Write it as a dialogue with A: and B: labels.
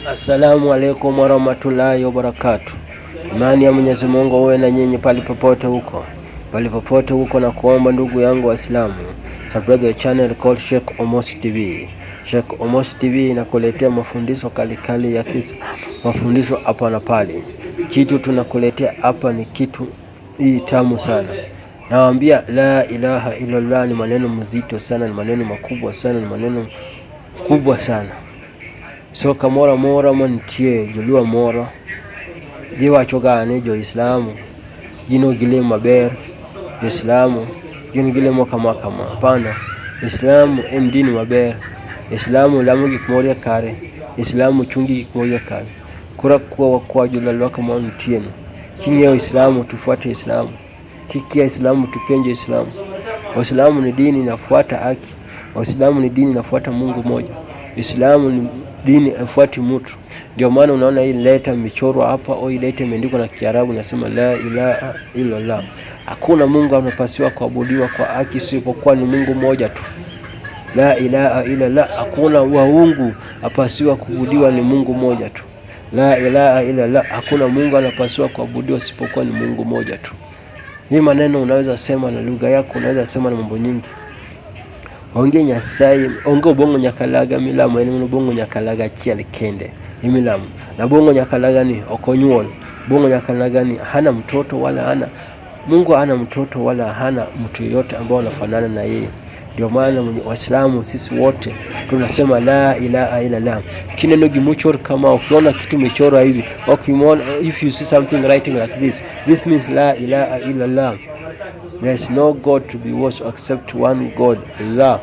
A: Assalamu alaikum warahmatullahi wabarakatu. Imani ya Mwenyezi Mungu uwe na nyinyi pali popote huko, pali popote huko, na kuomba ndugu yangu Waislamu, subscribe the channel called Sheikh Omosh TV. Sheikh Omosh TV inakuletea mafundisho kalikali ya kisa, mafundisho hapa na pale. Kitu tunakuletea hapa ni kitu hii tamu sana. Nawaambia la ilaha illallah ni maneno mzito sana, ni maneno makubwa sana, ni maneno kubwa sana. So kamoro amora mantie joluo moro giwacho ga ni jo-Islamu gin ok gilem maber, jo-Islamu gin gilemo kama kama. Hapana, Islamu en dini maber, Islamu lamo gik moro kare, Islamu chungi gik moro kare. Koro akwa wakwa jolalwa kama nitie ni, king'eyo Islamu tufuate Islamu, kikia Islamu tupenje Islamu. Waislamu ni dini inafuata haki, Waislamu ni dini inafuata Mungu moja, Islamu ni dini haifuati mtu. Ndio maana unaona hii leta michoro hapa au hii leta imeandikwa na Kiarabu nasema la ilaha illallah. Hakuna Mungu anapasiwa kuabudiwa kwa haki isipokuwa ni Mungu mmoja tu. La ilaha illallah, hakuna waungu apasiwa kuabudiwa ni Mungu mmoja tu. La ilaha illallah, hakuna Mungu anapasiwa kuabudiwa isipokuwa ni Mungu mmoja tu. Hii maneno unaweza sema na lugha yako, unaweza sema na mambo nyingi. Onge Nyasaye, onge Obong'o Nyakalaga milamo en mana Obong'o Nyakalaga achiel kende emilamo. Na Obong'o Nyakalaga ni ok onyuol. Obong'o Nyakalaga ni hana mtoto wala hana Mungu hana mtoto wala hana mtu yeyote ambao anafanana na yeye. Ndio maana Waislamu sisi wote tunasema la ilaha illallah. Kineno gimochor kama ukiona kitu imechorwa hivi, ukiona, if you see something writing like this, this means la ilaha illallah. There is no God to be worshipped except one God, Allah.